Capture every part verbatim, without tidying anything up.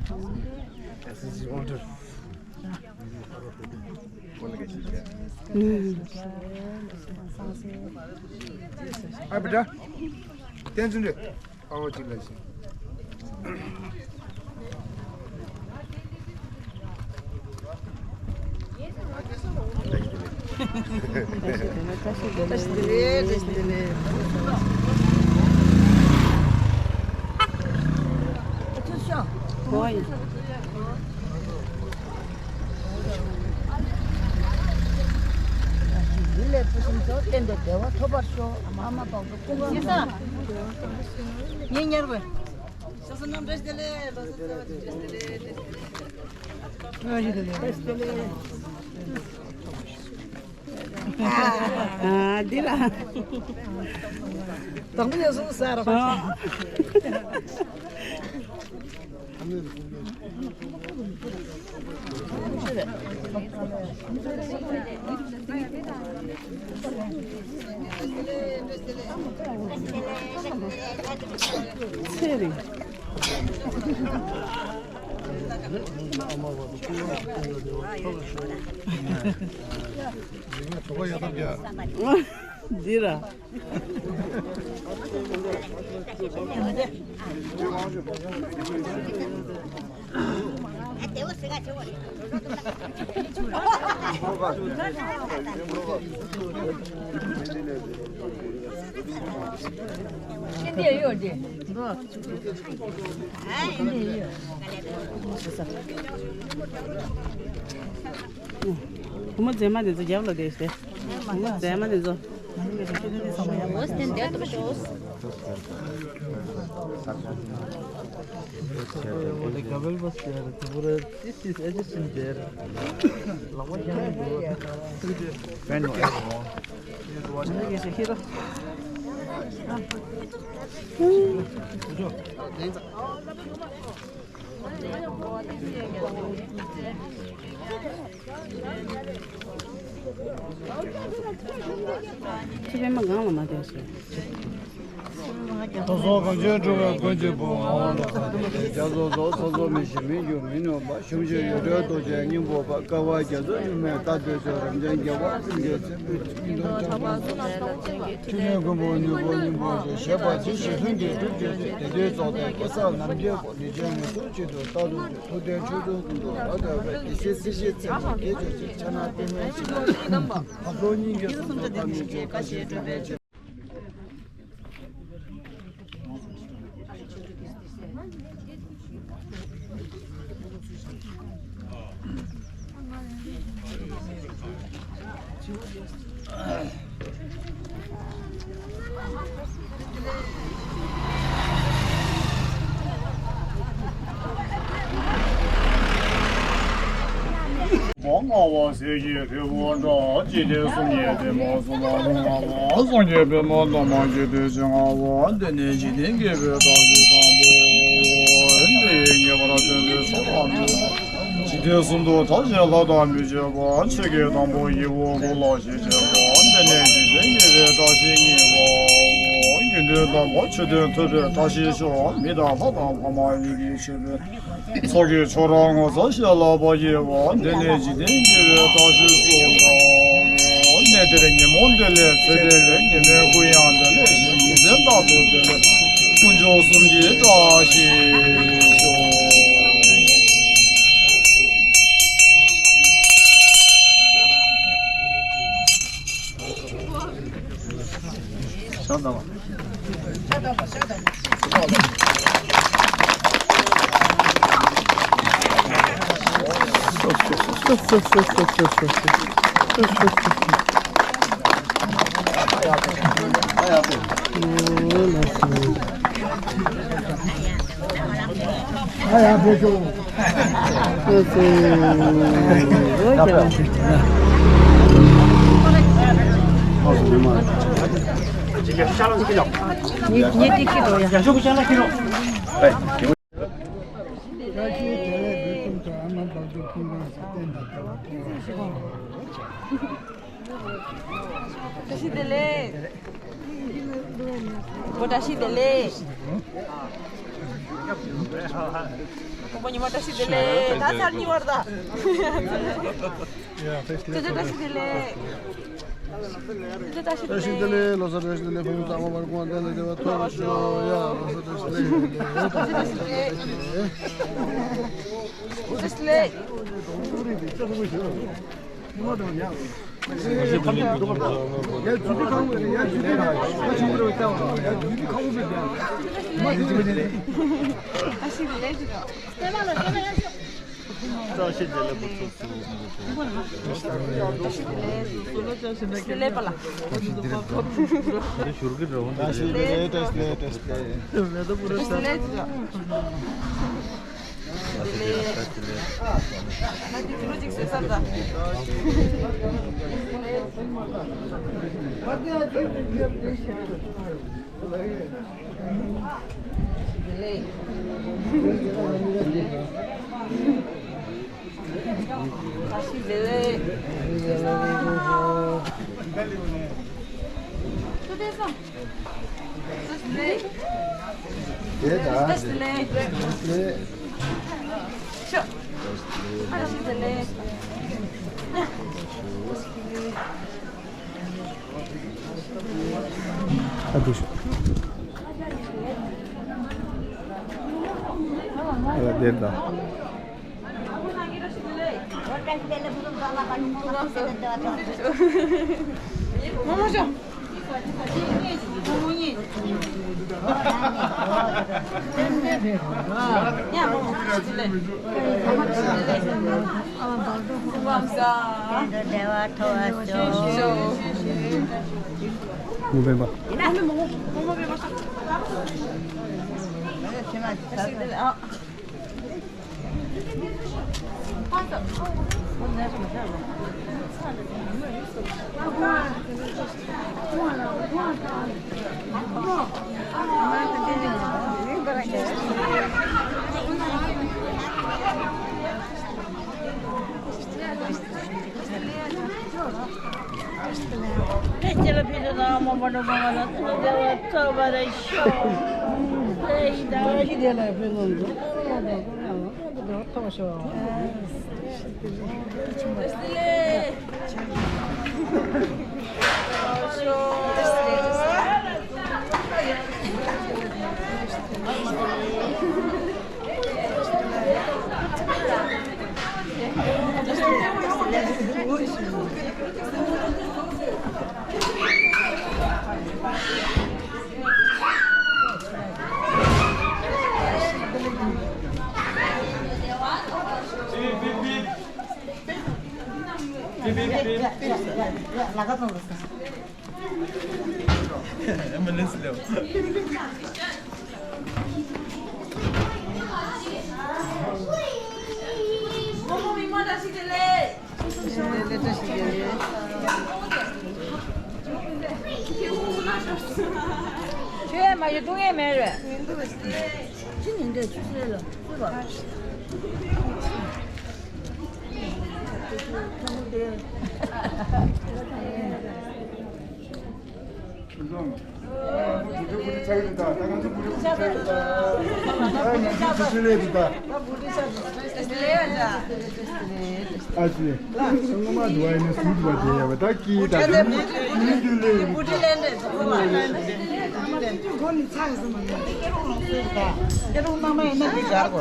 ཨ་བི་ཏྲ། བསྟན་འཛིན་རེད། ཨ་བོ་གཅིག་ལ་ཞིག་བཀྲ་ཤིས་བདེ་ལེགས། བཀྲ་ཤིས་བདེ་ལེགས། བཀྲ་ཤིས་བདེ་ལེགས། ཡུལ་ལས་ཕུན་སུམ་ཚོགས། བསྟན་པའི་བདེ་བ་ཐོབ་པར་ཤོག་ཨ་མ་བག་དྲོ་ཀུན་དགའ། ངེད་ཉར་བས། ལོ་གསར་ནམ་བཀྲ་ཤིས་བདེ་ལེགས། ལོ་གསར་བདེ་ལེགས། བཀྲ་ཤིས་བདེ་ལེགས། ཨ་འདི་ལ། དང་པོ་ཡོད་སོང་ཟེར་རོ། ཨ། ཚེ་རིང་། འདི་ར། བུ་མོ་མཛེས་མ་དེ་ཚོ་རྒྱབ་ལ་བསྡད་ཤག་བུ་མོ་མཛེས་མ་དེ་ཚོ། ཁྱེད་པད་མ་སྒང་ལ་མ་བསྡད་ཤིག་ཚོགས་གཙོ་གངས་ཅན་འགྲོ་བའི་མགོན་གྱི་བུ། ངག་དབང་བློ་བཟང་བདེ་ལེགས་རྒྱ་མཚོ་རྫོགས། ཚོགས་གཙོ་མི་ཤེས་མི་འགྱུར་མི་ནུབ་པ། གཞོན་ནུ་ཡོད་གྲོལ་རྡོ་རྗེ་སྙིང་པོ་པ། དཀའ་བ་རྒྱ་མཚོའི་གཡུལ་མེད་རྟ་ཐོད་ཕྱོགས། རབ་འབྱམས་རྒྱལ་བ་སེང་གེའི་མཚན་ཕུད་ཅིང་། ཐུབ་བསྟན་མགོན་པོ་མྱུར་བུ་སྙིང་པོ་ཆེ། བཞད་པ་ཇི་བཞིན་ལྷུན་གྱིས་གྲུབ་གྱུར་ཅིག་དེ་དུས་རྫོགས་ལྡན་གེ་སར་རྣམ་རྒྱལ་པོ། ལུས་ཅན་ངན་སོང་གཅིག་ཏུ་རྟག་ཏུ་འགྲོ། ཐུབ་བསྟན་ཆོས་སྐྱོང་ཀུན་ཏུ་རབ་བརྟན་པའི། དེ་བཞིན་སྲིད་ཞིའི་མཚན་མ་རྒྱས་གྱུར་ཅིག་ཕྱག་ན་པདྨོའི་ཞལ། བ་སྤུའི་སྙིང་གའི་སུམ་ཚོགས་ཐ་མལ་ཆེ། བཀའ་བཞིན་སྒྲུབ་པའི་ཕྱིར། མ་ལྔ་པ་ཟས་ཀྱི་ཕུད་བུ་འདྲ། འཇིག་རྟེན་གསུམ་གྱི་བདེ་བ་གསུམ་ལ་ལྷུང་བ། སངས་རྒྱས་པདྨ་འདབ་མ་གྱི་དེ་བཞིན་ལྔ་པ། འདི་ནི་འཇིག་རྟེན་དགེ་བའི་བཀྲ་ཤིས་དང་པོ། འདི་ཡིས་ངེས་པར་སྟོན་པའི་ཕྱིར་ལ་འདུད། འཇིག་རྟེན་གསུམ་དུ་མཐར་ཕྱིན་ལྷ་དང་མི་ཕྱེད་པ། ཆོས་ཀྱི་དང་པོ་ཡི་བོ་གུ་ལ་ཞེས་བྱ་བ། འདི་ནི་འཇིག་རྟེན་དགེ་བའི་བཀྲ་ཤིས་གཉིས་པའོ། དགེ་འདུན་དམ་པ་མཆོད་རྟེན་ཐོད་པའི་བཀྲ་ཤིས་ཤོག་མི་དང་ལྷ་དང་ལྷ་མ་ཡིན་གྱི་མཆོད་པའི། ཚོགས་ཀྱི་མཆོག་རབ་ངོ་མཚར་ཞལ་ལག་པ་ཡི་བོ། འདི་ནི་འཇིག་རྟེན་དགེ་བའི་བཀྲ་ཤིས་གསུམ་པའོ། གནས་འདིར་ཉིན་མོ་བདེ་ལེགས་ཚེ་བདེ་ལེགས། ཉི་མའི་གུང་ཡང་བདེ་ལེགས་ཤིང་། ཉིན་མཚན་རྟག་ཏུ་བདེ་ལེགས། དཀོན་མཆོག་གསུམ་གྱི་བཀྲ་ཤིས་ཤོག་བཀྲ་ཤིས་བདེ་ལེགས། བཀྲ་ཤིས་བདེ་ལེགས། ཁོང་པོ་ཉི་མ་བཀྲ་ཤིས་བདེ་ལེགས། ད་ཚར་གཉིས་པར་ད། ཡ་བཀྲ་ཤིས་བདེ་ལེགས། ཅོ་ཅོ་བཀྲ་ཤིས་བདེ་ལེགས། ཅོ་ཅོ་བཀྲ་ཤིས་བདེ་ལེགས། ལོ་གསར་བཀྲ་ཤིས་བདེ་ལེགས། ཕ་མ་ཚང་མ་བར་དགོངས་དག་ལ་བདེ་བ་ཐོབ་ཤོག་ཡ་ལོ་གསར་བཀྲ་ཤིས་བདེ་ལེགས། ཅོ་ཅོ་བཀྲ་ཤིས་བདེ་ལེགས། ཅོ་ཅོ་བཀྲ་ཤིས་བདེ་ལེགས། ཁྱོད་མ་ཡོད་སྡུག་བསྔལ་མེད་རེད། ཁྱི་ཉིན་འདྲ་ཆུ་ཚོད་ལ་སུ་བ། ཁྱེད་རང་མ་ཡིན་ན། ཁྱེད་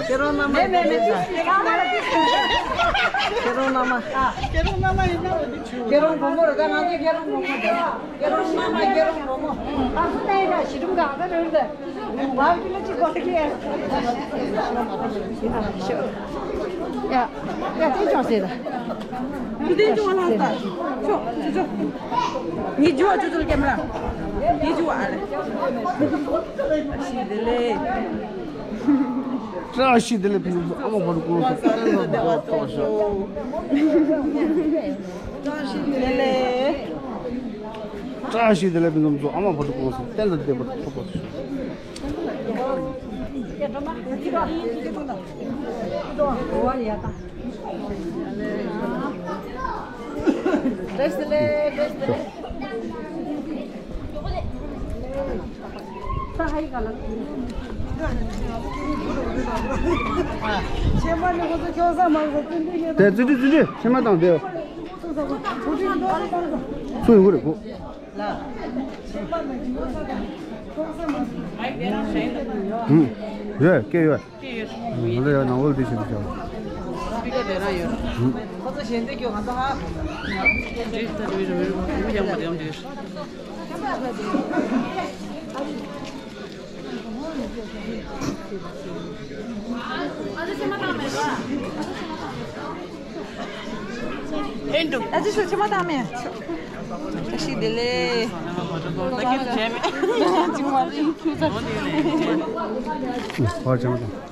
རང་བུ་མོ་རེད་ད། ང་ཚོ་ཁྱེད་རང་བུ་མོ་རེད། ཁྱེད་རང་བུ་མོ་རེད། ཁྱེད་རང་མ་མ་ཁྱེད་རང་བུ་མོ། ཨ་སུ་ནའི་ད་ཞི་ཀྲུང་ག་ད་རེད་ད། བ་གི་ལ་ཅི་གོ་ལ་ཁྱེད། ཡ་ཡ་དེ་ཅོག་ཟེར་ད། དེ་ཅོག་ལ་ད། ཅོག་ཅོག་ཅོག་ངའི་ཇོ་ཅོ་ཅོ་ལ་ཀེམ་ར། ངའི་ཇོ་ཨ་རེད། ཞི་བདེ་ལེགས། བཀྲ་ཤིས་བདེ་ལེགས། ཕུན་སུམ་ཚོགས། ཨ་མ་བར་དུ་སྐུ་གཟུགས་བརྟན་ལ་བདེ་བ་ཐོབ་ཤོག་བཀྲ་ཤིས་བདེ་ལེགས། བཀྲ་ཤིས་བདེ་ལེགས། ཕུན་སུམ་ཚོགས། ཨ་མ་བར་དུ་སྐུ་གཟུགས་བརྟན་ལ་བདེ་བ་ཐོབ་པར་ཤོག་བཀྲ་ཤིས་བདེ་ལེགས། བཀྲ་ཤིས་བདེ་ལེགས། ས་ཧའི་ག་ལ། དེ་བརྩོན་འགྲུས་བརྩོན་འགྲུས་ཕྱི་མ་བཏང་དེ། སུ་ཡོང་གི་རེད་གོ། ཧུམ། ཡོད་སྐད་ཡོད། ང་ཚོ་ཡང་ནང་ལོགས་འདི་བྱེད་དུ་བྱ། སྤི་ཀ་དེ་རང་ཡོད། ཧུམ། ཁོ་ཚོ་གཞན་དེ་སྐྱོ་ང་ཚོ་ཧ་གོ། འདི་ལྟ་བུའི་རུ་རུ་རུ་ཡང་མ་དེ་ཡང་འདི། ཨེ་འདུག་ཨ་ཅེ་ཤོ་ཆེ་མ་བཏང་མེད། བཀྲ་ཤིས་བདེ་ལེགས། ད་ཁྱེད་ཚོ་བྱས་མེད། ཅི་མ་ཅི་ཁྱུ་ཚ། ཧོ་ཆེ་མ་བཏང་།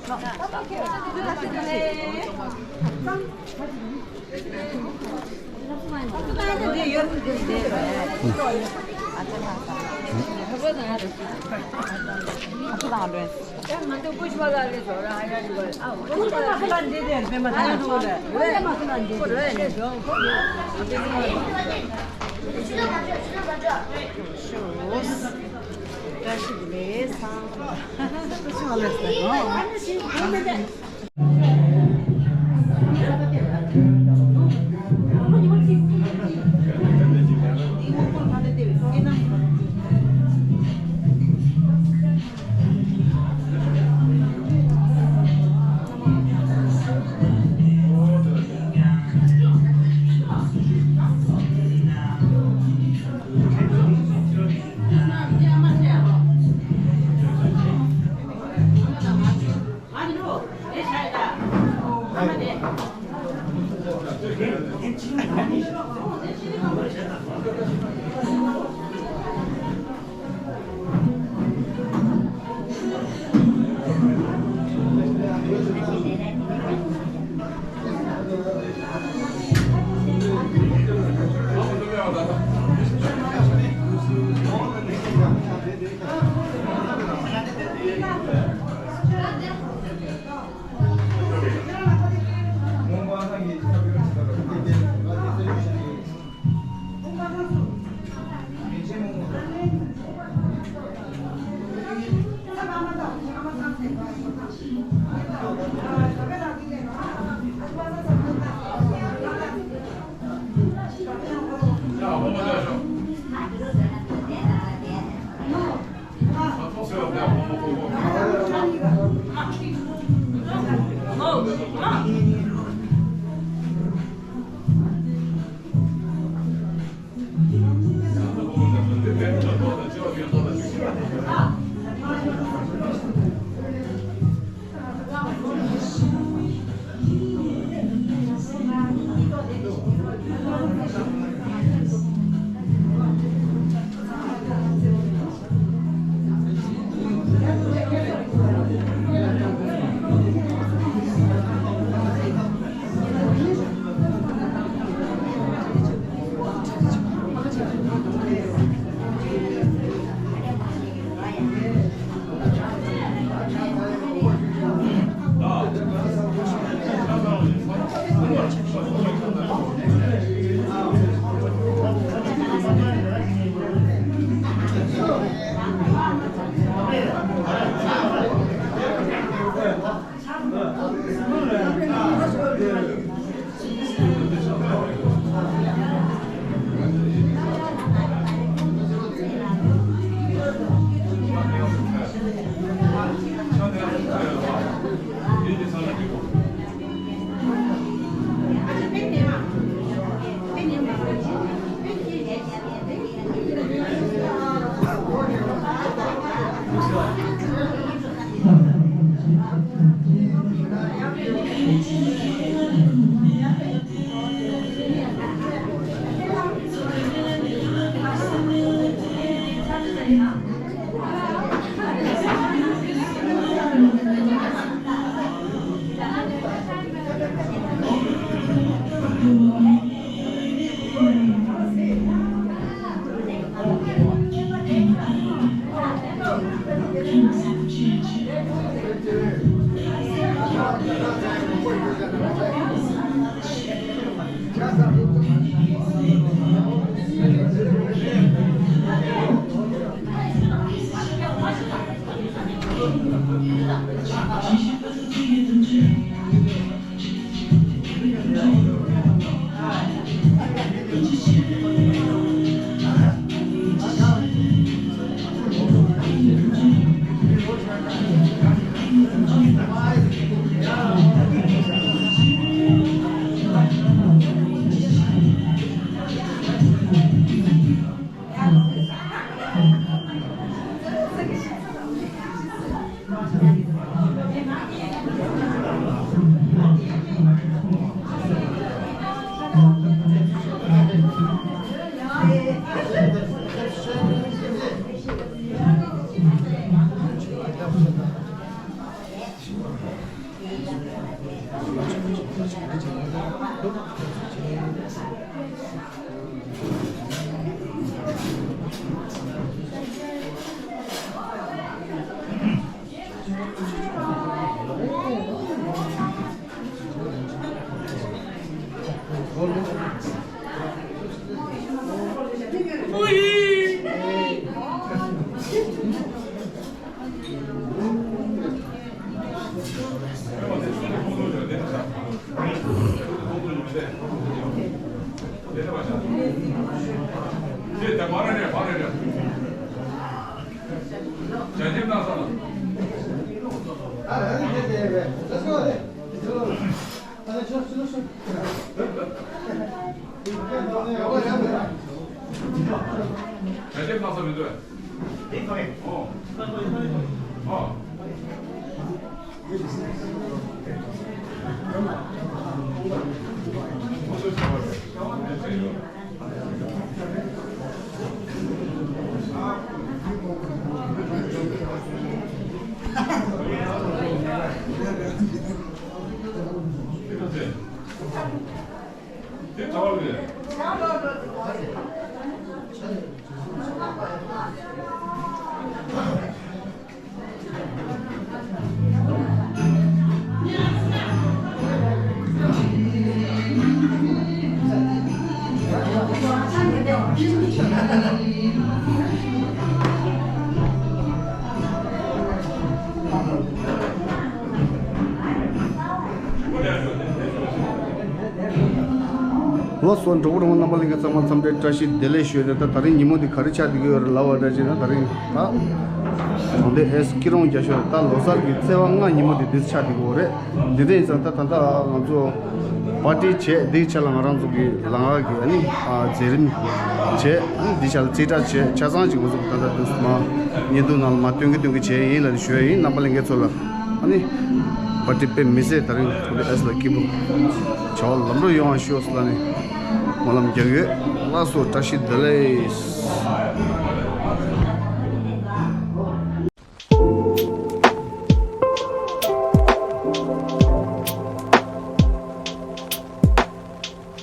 བྱ་ཁྱིམ་ནང་ས་ལ། བྱ་ཁྱིམ་ནང་ས་མི་འདུག་ཨོ། ཨོ། དེ་གྲྭ་བ་རེད། ལགས་སོ། གྲོགས་པོ་རོང་པོ་རྣམ་པ་ལྷན་རྒྱས་ཚང་མ་འཚམས་འདྲི་བཀྲ་ཤིས་བདེ་ལེགས་ཞུ་ཡས་རེད། ད་ད་རིང་ཉིན་མོ་འདི་ག་རེ་ཆགས་བསྡད་ཀྱི་ཡོད་རེད་ལབ་པ་འདྲ་བྱས་ན། ད་རིང་ད་གྲོང་སྡེ་ཨེ་སི་སྐྱིད་གྲོང་རྒྱ་ཤོད་ད་ལོ་གསར་གྱི་ཚེས་པ་ལྔ་ཉིན་མོ་འདི་འདི་ཆགས་བསྡད་ཀྱི་ཡོད་རེད། འདི་འདྲ་ཡིན་ཙང་ད་ད་ལྟ་ང་ཚོ་པར་ཊི་བྱས། འདིའི་ཆ་ལ་ང་རང་ཚོ་གི་ལམ་ཁ་གི་ཨ་ནི་ཨ་མཛད་རིམ་བྱས། ཨ་ནི་འདི་ཆ་ལ་རྩིས་ཁྲ་བྱས། ཆ་ཚང་ཅིག་ང་ཚོ་གི་ད་ལྟ་འདི་མ་བརྙན་ཐུང་ནང་ལ་མ་སྟོན་གི་སྟོན་གི་བྱས་ཡིན་ལབ་ནས་ཞུ་ཡ་ཡིན། རྣམ་པ་ལྷན་རྒྱས་ཚོ་ལ་ཨ་ནི་པར་ཊི་དཔེ་མི་སྲིད་ད་རིང་གྲོང་སྡེ་ཨེ་སི་ལ་སྐྱིད་པོ་བྱ་བ་ལམ་འགྲོ་ཡོང་བ་ཤོག་ཟེར་ལབ་ནས་སྨོན་ལམ་རྒྱག་ཡོད། ལགས་སོ། བཀྲ་ཤིས་བདེ་ལེགས།